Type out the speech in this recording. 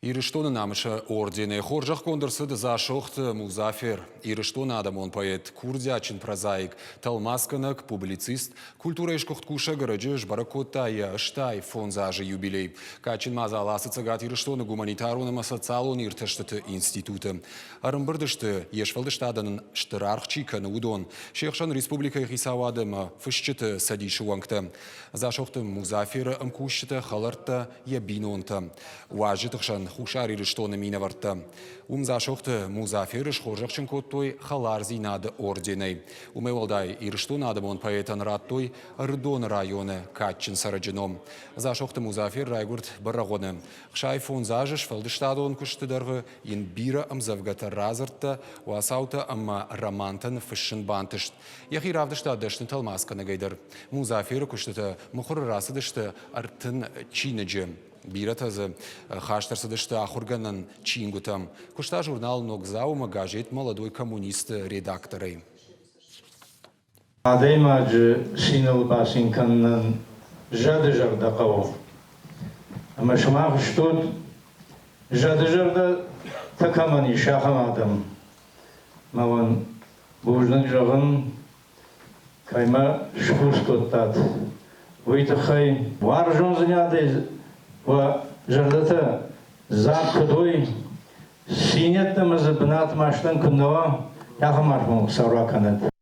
Ирыстоны намысы орденӕй хорзӕхгонд ӕрцыд Дзасохты Музафер, Ирыстоны адӕмон поэт, курдиатджын прозаик, тӕлмацгӕнӕг, публицист, культурӕйы сгуыхт кусӕг ӕрӕджы сбӕрӕг кодта йӕ 85 азы юбилей. Кадджын мадзал ацы Цӕгат Ирыстоны гуманитарон ӕмӕ социалон иртӕстыты институты. Ӕрӕмбырд сты, йе сфӕлдыстадӕн ын стыр аргъ чи кӕны, уыдон. Се хсӕн республикӕйы хицауады ӕмӕ фысджыты цӕдисы уӕнгтӕ. Дзасохты Музаферы ӕмкусджытӕ, хӕлӕрттӕ, йӕ бинонтӕ. Уазджыты хсӕн Хуссар Ирыстоны минӕвӕрттӕ. Уым Дзасохты Музаферы схорзӕхджын кодтой Хӕлардзинады орденӕй. Уымӕй уӕлдай Ирыстоны адӕмон поэтӕн радтой Ӕрыдоны районы кадджын цӕрӕджы ном. Дзасохты Музафер райгуырд Бӕрӕгъуыны. 65 азы сфӕлдыстадон куысты дӕргъы йын бирӕ ӕмдзӕвгӕтӕ, радзырдтӕ, уацаутӕ ӕмӕ романтӕ ныффыссын бантыст. Йӕхи равдыста дӕсны тӕлмацгӕнӕгӕй дӕр. Музаферы куыстытӕ мыхуыры рацыдысты 30 чиныджы. Бирӕтӕ дзы хаст ӕрцыдысты ахуыргӕнӕн чингуытӕм. Куыста журнал «Ногдзау» ӕмӕ газет «Молодой коммунист»-ы редакторӕй. Адӕймаджы циныл бацин кӕнынӕн зӕды зӕрдӕ хъӕуы. Ӕмӕ сымах стут, зӕды зӕрдӕ та кӕмӕн ис, ахӕм адӕм. Мӕ уын бузныг зӕгъын, кӕй мӕ схус кодтат, уый тыххӕй. Уарзондзинадӕй уӕ зӕрдӕтӕ дзаг куыд уой, цинӕдтӕ ӕмӕ дзы бынат мастӕн куыд нӕ уа, ахӕм арф уын Хуыцау ракӕнӕд.